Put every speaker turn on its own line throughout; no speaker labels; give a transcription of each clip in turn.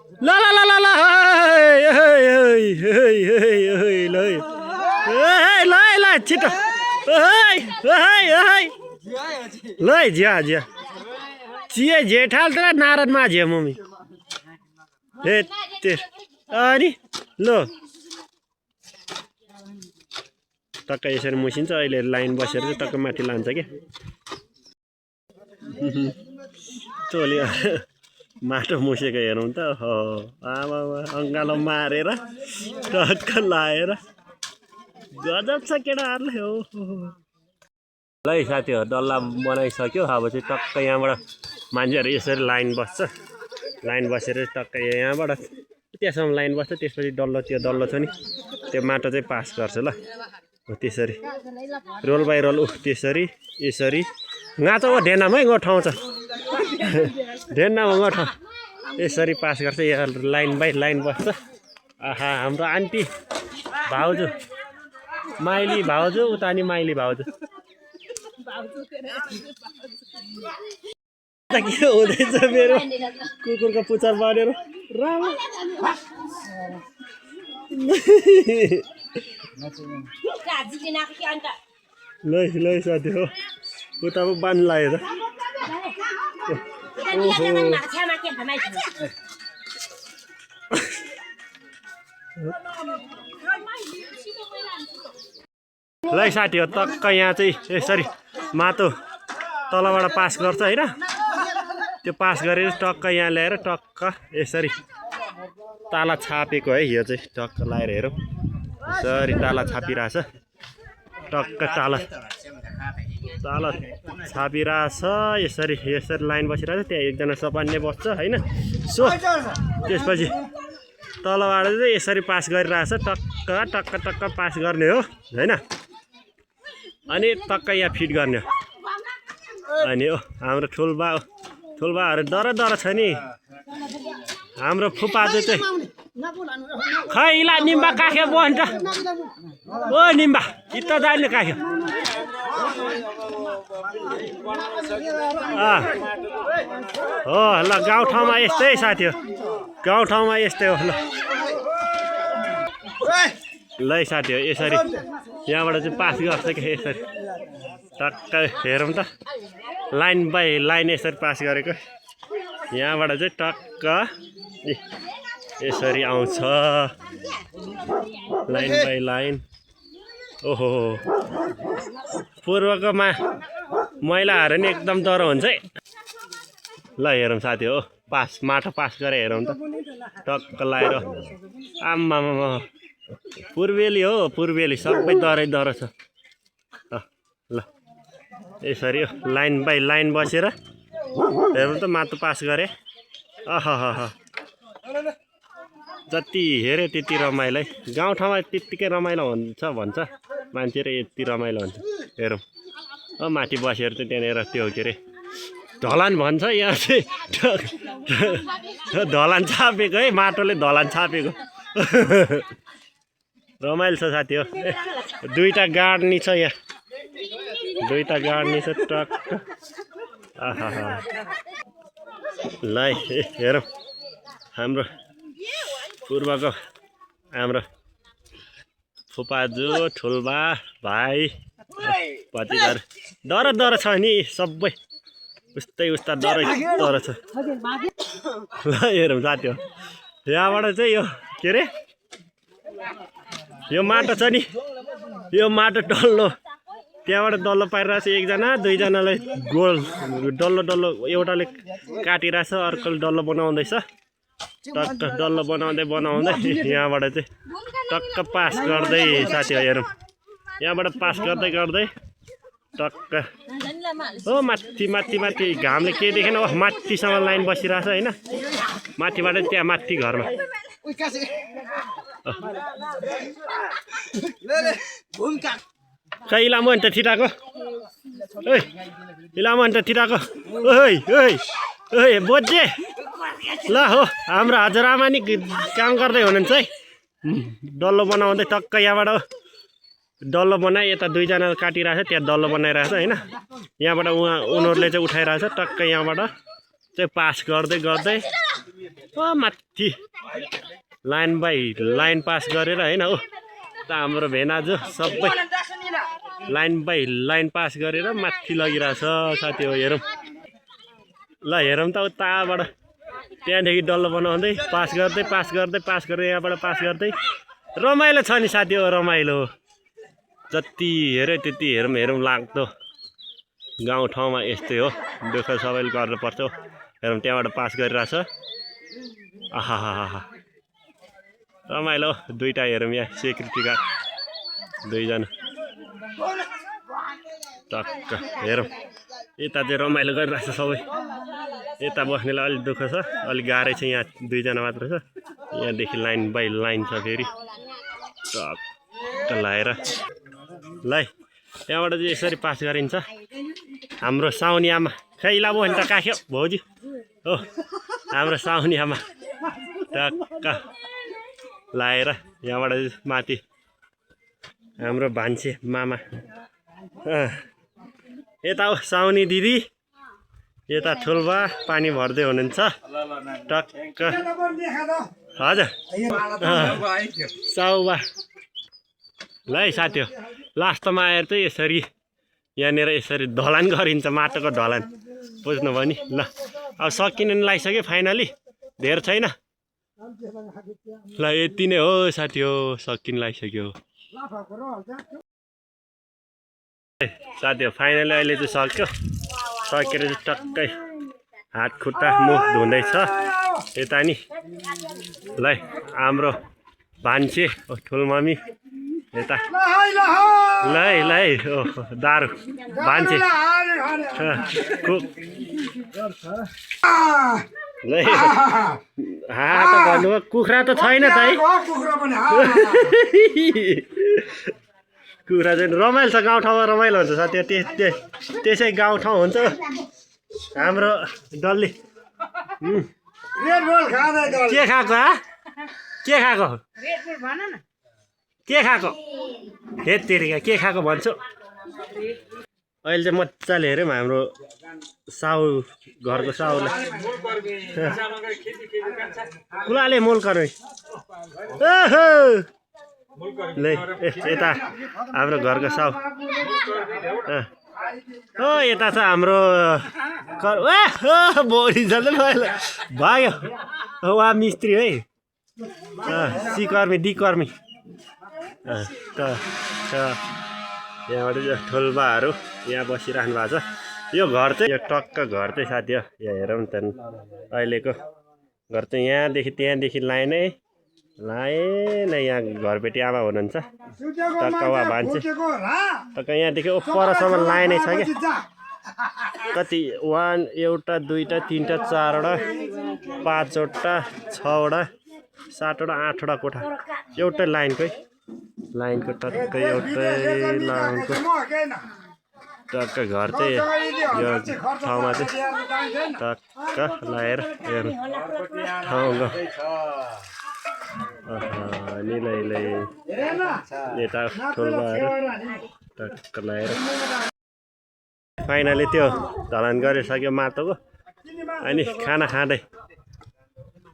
ल ल ल ल ल ल ल छिटो ल जिया जिया चिया जेठाल त नारायणमा झिया मम्मी ए अनि ल टक्क यसरी मुसिन्छ अहिले लाइन बसेर चाहिँ टक्क माथि लान्छ क्या चोली माटो मुसेको हेरौँ त हो आमा अङ्गालो मारेर टक्क लाएर गजब छ केटाहरूले हो ल साथीहरू डल्ला बनाइसक्यो अब चाहिँ टक्क यहाँबाट मान्छेहरू यसरी लाइन बस्छ लाइन बसेर टक्क यहाँबाट त्यहाँसम्म लाइन बस्छ त्यसपछि डल्लो त्यो डल्लो छ नि त्यो माटो चाहिँ पास गर्छ ल त्यसरी रोल बाई रोल त्यसरी यसरी गाँचो ढेनामै गठाउँछ ढेनामा गठाउँ यसरी पास गर्छ यहाँ लाइन बाई लाइन बस्छ आहा हाम्रो आन्टी भाउजू माइली भाउजू उता नि माइली भाउजू के हुँदैछ मेरो कुकुरको पुच्छर बनेर लै लै साथी हो उता पो बान लाग्यो त लै साथी हो टक्क यहाँ चाहिँ यसरी माटो तलबाट पास गर्छ होइन त्यो पास गरेर टक्क यहाँ ल्याएर टक्क यसरी ताला छापेको है यो चाहिँ टक्क लाएर हेरौँ यसरी ताला छापिरहेछ टक्क ताला ताला छापिरहेछ यसरी यसरी लाइन बसिरहेछ त्यहाँ एकजना सपान्ने बस्छ होइन सो त्यसपछि तलबाट चाहिँ यसरी पास गरिरहेछ टक्क टक्क टक्क पास गर्ने हो होइन अनि टक्क यहाँ फिट गर्ने हो अनि हो हाम्रो ठुल्बाहरू डर छ नि हाम्रो फुपाजु चाहिँ खै इला निम्बा काख्यो बन्छ ओ निम्बा इत जाने काख्यो हो ल गाउँठाउँमा यस्तै साथी हो गाउँठाउँमा यस्तै हो ल साथी हो यसरी यहाँबाट चाहिँ पास गर्छ कि यसरी टक्क हेरौँ त लाइन बाई लाइन यसरी पास गरेको यहाँबाट चाहिँ टक्क यसरी आउँछ लाइन बाई लाइन ओहो पूर्वको महिलाहरू नि एकदम डह्रो हुन्छ है ल हेरौँ साथी हो पास माटो पास गरेर हेरौँ त टक्क लाएर आम्मामा पूर्वेली हो पूर्वेली सबै डह्रो छ ल यसरी लाइन बाई लाइन बसेर हेरौँ त माटो पास गरे अह जति हेऱ्यो त्यति रमाइलो है गाउँठाउँमा त्यत्तिकै रमाइलो हुन्छ भन्छ मान्छे र यति रमाइलो हुन्छ हेरौँ माथि बसेर चाहिँ त्यहाँनिर त्यो के अरे ढलान भन्छ यहाँ चाहिँ ढलान छापेको है माटोले ढलान छापेको रमाइलो छ साथी हो दुईवटा गाड्नी छ यहाँ दुईवटा गाड्नी छ टक्क आहा ल हेरौँ हाम्रो पूर्वको हाम्रो फुपाजु ठुल्बा भाइ भतिजाहरू डह्रो छ नि सबै उस्ता डह्रो छ ल हेरौँ साथी हो यहाँबाट चाहिँ यो के अरे यो माटो छ नि यो माटो डल्लो त्यहाँबाट डल्लो पारिरहेछ एकजना दुईजनालाई गोल डल्लो एउटाले काटिरहेछ अर्कोले डल्लो बनाउँदैछ टक्क डल्लो बनाउँदै यहाँबाट चाहिँ टक्क पास गर्दै साथी हेरौँ यहाँबाट पास गर्दै टक्क हो माथि घामले के देखेन माथिसम्म लाइन बसिरहेछ होइन माथिबाट त्यहाँ माथि घरमा खै इलामो अन्त ठिटाको ओइ इलामो अन्त ठिटाको ओइ बोझे ल हो हाम्रो हजुरआमा नि काम गर्दै हुनुहुन्छ है डल्लो बनाउँदै टक्क यहाँबाट डल्लो बनाए यता दुईजना काटिरहेछ त्यहाँ डल्लो बनाइरहेछ होइन यहाँबाट उनीहरूले चाहिँ उठाइरहेछ टक्क यहाँबाट चाहिँ पास गर्दै माथि लाइन बाई लाइन पास गरेर होइन हो त हाम्रो भेनाजु सबै लाइन बाई लाइन पास गरेर माथि लगिरहेछ साथी हो हेरौँ ल हेरौँ त उताबाट त्यहाँदेखि डल्लो बनाउँदै पास गर्दै यहाँबाट पास गर्दै रमाइलो छ नि साथी हो रमाइलो जति हेऱ्यो त्यति हेरौँ लाग्दो गाउँठाउँमा यस्तै हो दुःख सबैले गर्नुपर्छ हेरौँ त्यहाँबाट पास गरिरहेछ आहा रमाइलो दुईटा हेरौँ यहाँ सेक्युरिटी गार्ड दुईजना टक्क हेरौँ यता चाहिँ रमाइलो गरिरहेछ सबै यता बस्नेलाई अलिक दुःख छ अलिक गाह्रै छ यहाँ दुईजना मात्र छ यहाँदेखि लाइन बाई लाइन छ फेरि टक्क लाएर ल त्यहाँबाट चाहिँ यसरी पास गरिन्छ हाम्रो साउनी आमा खै लाबो भने त काख्यो भाउजू हो हाम्रो साउनी आमा टक्क लाएर यहाँबाट माथि हाम्रो भान्से मामा यता हो साउनी दिदी यता ठुल्बा पानी भर्दै हुनुहुन्छ टक्क हजुर साउबा ल है साथी हो लास्टमा आएर चाहिँ यसरी यहाँनिर यसरी ढलान गरिन्छ माटोको ढलान बुझ्नुभयो नि ल अब सकिन लगाइसक्यो फाइनली धेर छैन ल यति नै हो साथी हो सकिन लगाइसक्यो साथी हो फाइनली अहिले चाहिँ सक्यो सकेर चाहिँ टक्कै हात खुट्टा मुख धुँदैछ यता नि ल हाम्रो भान्से ठुलमम्मी यता ल ओ दारु भान्से ल हा त भन्नुभयो कुखुरा त छैन त है कुखुरा चाहिँ रमाइलो छ गाउँठाउँमा रमाइलो हुन्छ साथी त्यसै गाउँठाउँ हुन्छ हाम्रो डल्ले के खाएको के खाएको हेत्तेरिका के खाएको भन्छु अहिले चाहिँ मजाले हेऱ्यौँ हाम्रो साउ घरको साउलाई कुलाले मोल गर्ने ल यता हाम्रो घरको साउ हो यता छ हाम्रो बोरी जान्छ भयो वा मिस्त्री है सी कर्मी डी कर्मी यहाँबाट ठुल्बाहरू यहाँ बसिराख्नु भएको छ यो घर चाहिँ यो टक्क घर चाहिँ साथी हो यहाँ हेरौँ त अहिलेको घर चाहिँ यहाँदेखि त्यहाँदेखि लाइनै यहाँ घरबेटी आमा हुनुहुन्छ टक्क वा भान्से टक्क यहाँदेखि परसम्म लाइनै छ क्या कति एउटा दुईवटा तिनवटा चारवटा पाँचवटा छवटा सातवटा आठवटा कोठा एउटै लाइनको टक्कै एउटै लाइनको टक्क घर चाहिँ यो ठाउँमा चाहिँ टक्क लगाएर हेर्नु ठाउँ निलै यता ठुल्बाहरू टक्क लगाएर फाइनली त्यो ढलान गरिसक्यो माटोको अनि खाना खाँदै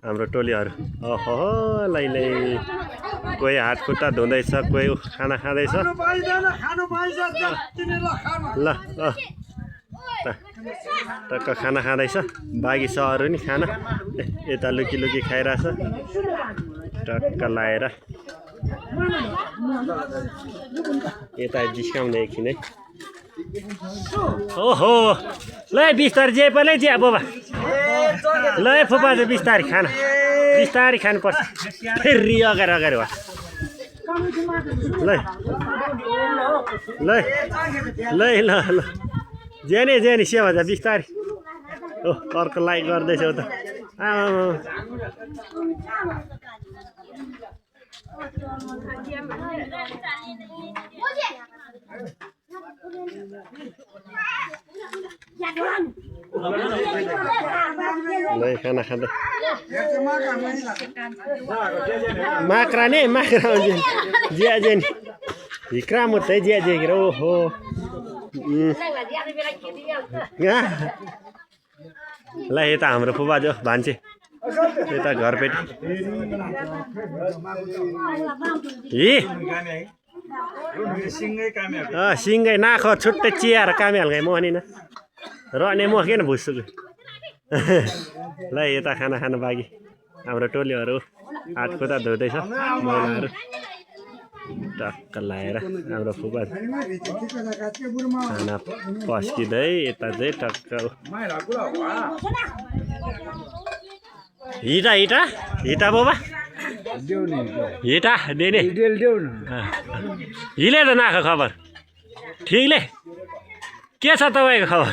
हाम्रो टोलीहरू ओहो लैलै कोही हात खुट्टा धुँदैछ कोही खाना खाँदैछ ल टक्क खाना खाँदैछ बाँकी सहरहरू नि खाना यता लुकी खाइरहेछ टक्क लाएर यता जिस्काउने एकछिन है ओहो ल बिस्तारै जे पनि जे बाबा ल फुपा चाहिँ बिस्तारै खानुपर्छ फेरि अगाडि भयो ल जेनी सेवा छ बिस्तारै ओ अर्को लाइक गर्दैछ त खाना खाँदै माक्रा हुन्छ जिया जेनी हिक्रा म चाहिँ जिया जेगिर ओहो ल यता हाम्रो फुपा जो भान्से यता घरपेटी सिँगै नाख छुट्टै चियाएर कामिहाल्छ म अनि न र अनि म किन भुस्छु ल यता खाना खानु बाँकी हाम्रो टोलीहरू हात खुट्टा धुँदैछ महिलाहरू टक्क लाएर हाम्रो फुपा खाना पस्किँदै यता चाहिँ टक्क हिटा हिटा हिटा बाबा हिटा दिने हिले त नाख खबर ठिकले के छ तपाईँको खबर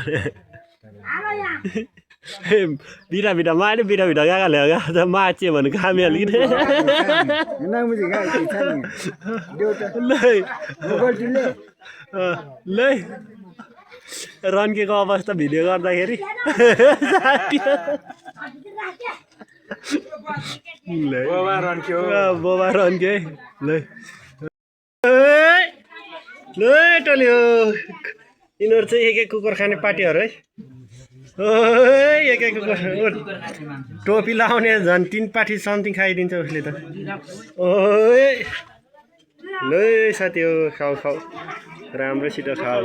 बिटा बिटा माने बिटा बिटा गएको ल्याएको माचे भने खामी अलिकति ल रन्केको अवस्था भिडियो गर्दाखेरि बोबा रन्के ल ल टोली हो यिनीहरू चाहिँ एक एक कुकुर खाने पार्टीहरू है एक एक टोपी लाउने झन् 3 पाठी समथिङ खाइदिन्छ उसले त ओए ल साथी हो खाऊ खाऊ राम्रोसित खाऊ